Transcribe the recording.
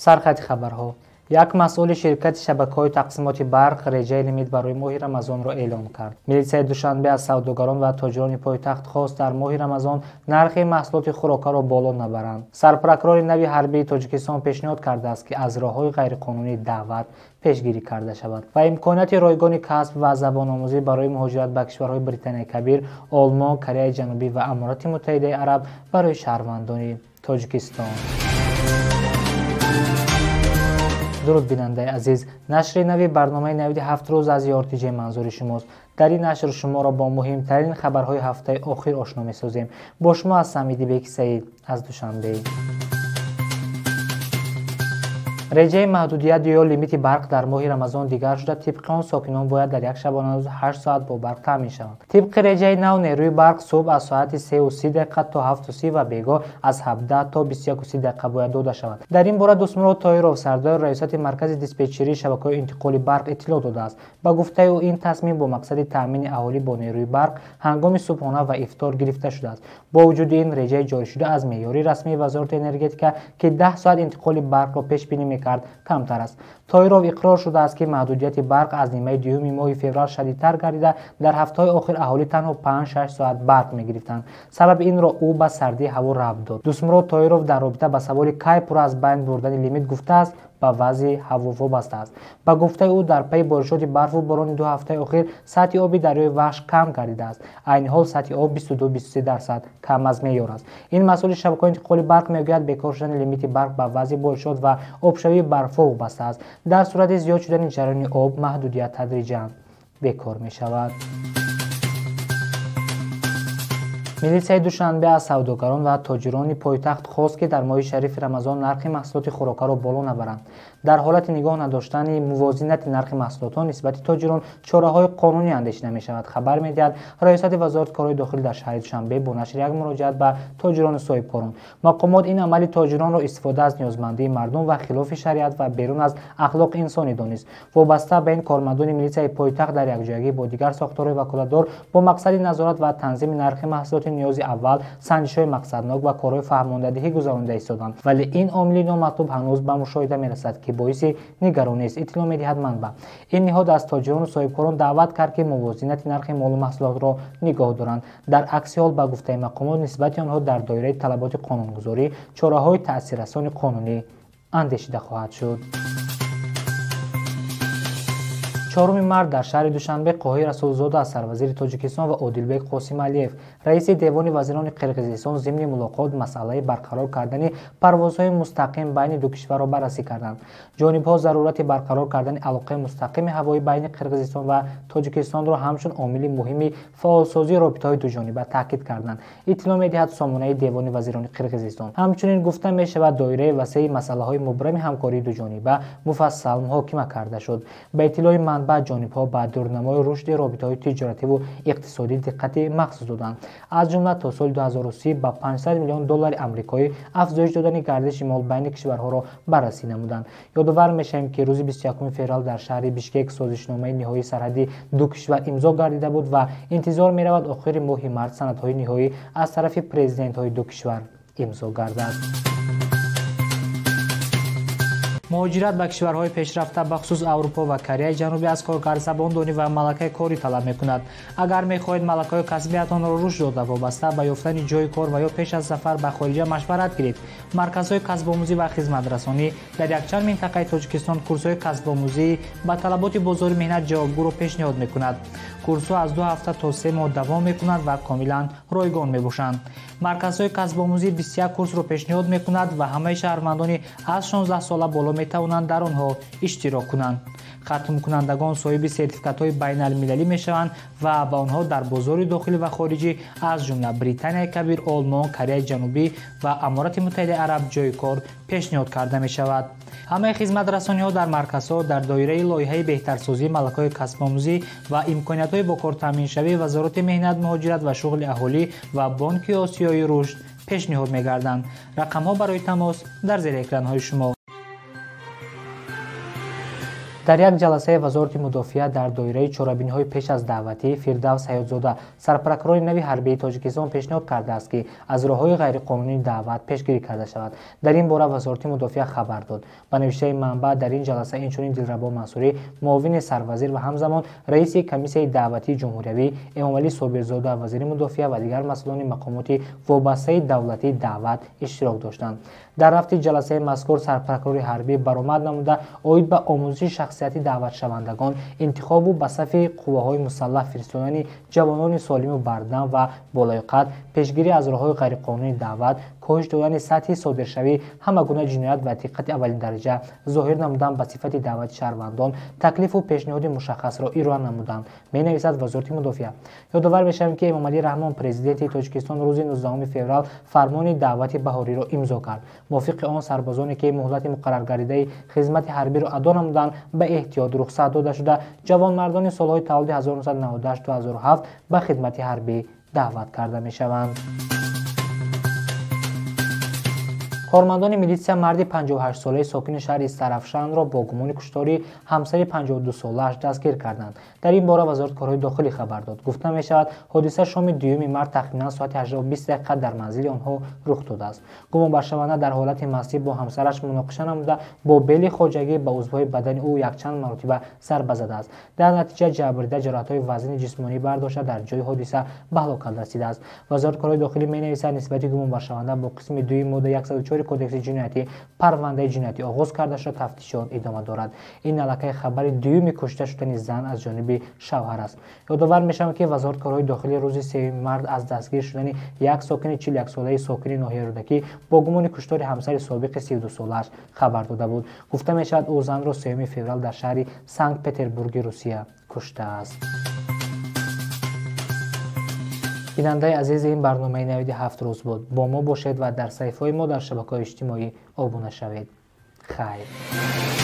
Сархати хабарҳо. Як масъули ширкати шабакаҳои тақсимоти барқ реҷаи лимит барои моҳи Рамазонро эълон кард. Милитсияи Душанбе аз савдогарон ва тоҷирони пойтахт хост дар моҳи Рамазон нархи маҳсулоти хӯрокаро боло набаранд. Сарпрокурори нави ҳарбии Тоҷикистон пешниҳод кардааст, ки аз роҳҳои ғайриқонунии даъват пешгирӣ карда шавад ва имконияти ройгони касб ва забономӯзӣ барои муҳоҷират ба кишварҳои Британияи Кабир, Олмон, Кореяи Ҷанубӣ ва Аморати Муттаҳидаи Араб барои шаҳрвандони Тоҷикистон. Дуруд, бинандаи азиз. Нашри нави барномаи навиди 7 рӯз аз RTJ манзури шумост. Дар ин нашр шуморо бо муҳимтарин хабарҳои ҳафтаи охир ошно месозем. Бо шумо ҳастам Идибеки Саид аз Душанбе. Реҷаи маҳдудият ё лимити барқ дар моҳи Рамазон дигар шуда, тибқи он сокинон бояд дар як шабонарӯз 8 соат бо барқ таъмин шаванд. Тибқи реҷаи нав нерӯи барқ субҳ аз соати 3:30 дақиқа то 7:30 ва бегоҳ аз 17 то 21:30 дақиқа бояд дода шавад. Дар ин бора Дӯстмурод Тоиров, сардори раёсати маркази диспетчерии шабакаҳои интиқоли барқ иттилоъ додааст. Ба гуфтаи ӯ, ин тасмим бо мақсади таъмини аҳолӣ бо нерӯи барқ ҳангоми субҳона ва ифтор гирифта шудааст. Бо вуҷуди ин, реҷаи ҷорӣшуда аз меъёри расмии Вазорати энергетика, ки 10 соат интиқоли барқро пешбинӣ мекард, камтар аст. Тоиров иқрор шудааст, ки маҳдудияти барқ аз нимаи дуюми моҳи феврал шадидтар гардида, дар ҳафтаҳои охир аҳолӣ танҳо 5-6 соат барқ мегирифтанд. Сабаби инро ӯ ба сардии ҳаво рабт дод. Дӯстмурод Тоиров дар робита ба саволи кай пурра аз байн бурдани лимит гуфтааст, ба вазъи ҳаво вобаста аст. Ба гуфтаи ӯ, дар пайи боришоти барфу борони 2 ҳафтаи охир сатҳи оби дарёи Вахш кам гардидааст. Айни ҳол сатҳи об 22-23% кам аз меъёр аст. Ин масъули шабакаҳои интиқоли барқ мегӯяд, бекор шудани лимити барқ ба вазъи боришот ва обшавии барфҳо вобаста аст. Дар сурати зиёд шудани ҷараёни об маҳдудият тадриҷан бекор мешавад. Милитсияи Душанбе аз савдогарон ва тоҷирони пойтахт хост, ки дар моҳи шарифи Рамазон нархи маҳсулоти хӯрокаро боло набаранд. Дар ҳолати нигоҳ надоштани мувозинати нархи маҳсулотҳо нисбати тоҷирон чораҳои қонунӣ андешида мешавад, хабар медиҳад раёсати вазорати корҳои дохилӣ дар шаҳри Душанбе бо нашри як муроҷиат ба тоҷирону соҳибкорон. Мақомот ин амали тоҷиронро истифода аз ниёзмандии мардум ва хилофи шариат ва берун аз ахлоқи инсонӣ донист. Вобаста ба ин, кормандони милитсияи пойтахт дар якҷоягӣ бо дигар сохторҳои ваколатдор бо мақсади назорат ва танзими нархи маҳсулоти ниёзи аввал санҷишҳои мақсаднок ва корҳои фаҳмондадиҳӣ гузаронида истоданд. Вале ин омили номатлуб ҳанӯз ба мушоҳида мерасад, ки боиси нигаронист, иттилоъ медиҳад манбаъ. Ин ниҳод аз тоҷирону соҳибкорон даъват кард, ки мувозинати нархи молу маҳсулотро нигоҳ доранд. Дар акси ҳол, ба гуфтаи мақомот, нисбати онҳо дар доираи талаботи қонунгузорӣ чораҳои таъсиррасони қонунӣ андешида хоҳад шуд. 4 март дар шаҳри Душанбе Қоҳир Расулзода, сарвазири Тоҷикистон, ва Одилбек Қосималиев, раиси Девони вазирони Қирғизистон, зимни мулоқот масъалаи барқарор кардани парвозҳои мустақим байни ду кишварро баррасӣ карданд. Ҷонибҳо зарурати барқарор кардани алоқаи мустақими ҳавоӣ байни Қирғизистон ва Тоҷикистонро ҳамчун омили муҳими фаъолсозии робитаҳои дуҷониба таъкид карданд, иттилоъ медиҳад сомонаи Девони вазирони Қирғизистон. Ҳамчунин гуфта мешавад, доираи васеи масъалаҳои мубрами ҳамкории дуҷониба муфассал муҳокима карда шуд. Ба иттилои манбаъ, ҷонибҳо ба дурнамои рушди робитаҳои тиҷоративу иқтисодӣ диққати махсус доданд. Аз ҷумла то соли 2030 ба 500 миллион доллари амрикоӣ афзоиш додани гардиши мол байни кишварҳоро баррасӣ намуданд. Ёдовар мешавем, ки рӯзи 21 феврал дар шаҳри Бишкек созишномаи ниҳоии сарҳади ду кишвар имзо гардида буд ва интизор меравад охири моҳи март санадҳои ниҳоӣ аз тарафи президентҳои ду кишвар имзо гардад. Муҳоҷират ба кишварҳои пешрафта, бахусус Аврупо ва Кореяи Ҷанубӣ, аз коргар забондонӣ ва малакаи корӣ талаб мекунад. Агар мехоҳед малакаҳои касбиятонро рушд дода, вобаста ба ёфтани ҷойи кор ва ё пеш аз сафар ба хориҷа машварат гиред. Марказҳои касбомӯзӣ ва хизматрасонӣ дар якчанд минтақаи Тоҷикистон курсҳои касбомӯзӣ ба талаботи бозори меҳнат ҷавобгӯро пешниҳод мекунад. Курсҳо аз 2 ҳафта то 3 моҳ давом мекунанд ва комилан ройгон мебошанд. Марказҳои касбомӯзӣ 21 курсро пешниҳод мекунад ва ҳамаи шаҳрвандони аз 16 сола боло метавонанд дар онҳо иштирок кунанд. Хатмкунандагон соҳиби сертификатҳои байналмилалӣ мешаванд ва ба онҳо дар бозори дохилӣ ва хориҷӣ, аз ҷумла Британияи Кабир, Олмон, Кореяи Ҷанубӣ ва Аморати Муттаҳидаи Араб ҷойи кор пешниҳод карда мешавад. Ҳамаи хизматрасониҳо дар марказҳо дар доираи лоиҳаи беҳтарсозии малакаҳои касбомӯзӣ ва имкониятҳои бо кор таъминшавии Вазорати меҳнат, муҳоҷират ва шуғли аҳолӣ ва Бонки Осиёи рушд пешниҳод мегарданд. Рақамҳо барои тамос дар зери экранҳои шумо. Дар як ҷаласаи Вазорати мудофиа дар доираи чорабиниҳои пеш аз даъватӣ Фирдавс Ҳаётзода, сарпрокурори нави ҳарбии Тоҷикистон, пешниҳод кардааст, ки аз роҳҳои ғайриқонунии даъват пешгирӣ карда шавад. Дар ин бора Вазорати мудофиа хабар дод. Ба навиштаи манбаъ, дар ин ҷаласа инчунин Дилрабо Мансурӣ, муовини сарвазир ва ҳамзамон раиси комиссияи даъватии ҷумҳуриявӣ, Эмомалӣ Собирзода, вазири мудофиа ва дигар масъулони мақомоти вобастаи давлатии даъват иштирок доштанд. Дар рафти ҷаласаи мазкур сарпрокурори ҳарбӣ баромад намуда, оид ба омӯзиши шахсияти даъватшавандагон, интихобу ба сафи қувваҳои мусаллаҳ фиристодани ҷавонони солиму бардам ва болаёқат, пешгирӣ аз роҳҳои ғайриқонунии даъват, коҳиш додани сатҳи содиршавии ҳама гуна ҷиноят ва диққати аввалиндараҷа зоҳир намудан ба сифати даъвати шаҳрвандон таклифу пешниҳоди мушаххасро ироа намуданд, менависад Вазорати мудофиа. Ёдовар мешавем, ки Эмомалӣ Раҳмон, президенти Тоҷикистон, рӯзи 19 феврал фармони даъвати баҳориро имзо кард. Мувофиқи он, сарбозоне ки муҳлати муқарраргардидаи хизмати ҳарбиро адо намуданд, ба эҳтиёт рухсат дода шуда, ҷавонмардони солҳои таваллуди 1998-2007 ба хидмати ҳарбӣ даъват карда мешаванд. Кормандони милитсия марди 58-солаи сокини шаҳри Истаравшанро бо гумони куштори ҳамсари 52-солааш дастгир карданд. Дар ин бора Вазорати корҳои дохилӣ хабар дод. Гуфта мешавад, ҳодиса шоми 2 март тахминан соати 18:20 дар манзили онҳо рух додааст. Гумонбаршаванда дар ҳолати мастӣ бо ҳамсараш муноқиша намуда, бо бели хоҷагӣ ба узвҳои бадани ӯ якчанд маротиба зарба задааст. Дар натиҷа ҷабрдида ҷароҳатҳои вазнини ҷисмонӣ бардошта, дар ҷои ҳодиса ба ҳалокат расидааст. Вазорати корҳои дохилӣ менависад, нисбати гумонбаршаванда бо қисми 2 моддаи 104 Кодекси ҷиноятӣ парвандаи ҷиноятӣ оғоз карда шуда, тафтишот идома дорад. Ин аллакай хабари дуюми кушта шудани зан аз ҷониби шавҳар аст. Ёдовар мешавам, ки Вазорати корҳои дохилӣ рӯзи 3 март аз дастгир шудани як сокини 41-солаи сокини ноҳияи Рӯдакӣ бо гумони куштори ҳамсари собиқи 32-солааш хабар дода буд. Гуфта мешавад, ӯ занро 3 феврал дар шаҳри Санкт-Петербурги Русия куштааст. Бинандаи азизи, ин барномаи навиди 7 рӯз буд. Бо мо бошед ва дар саҳифаҳои мо дар шабакаҳои иҷтимоӣ обуна шавед. Хайр.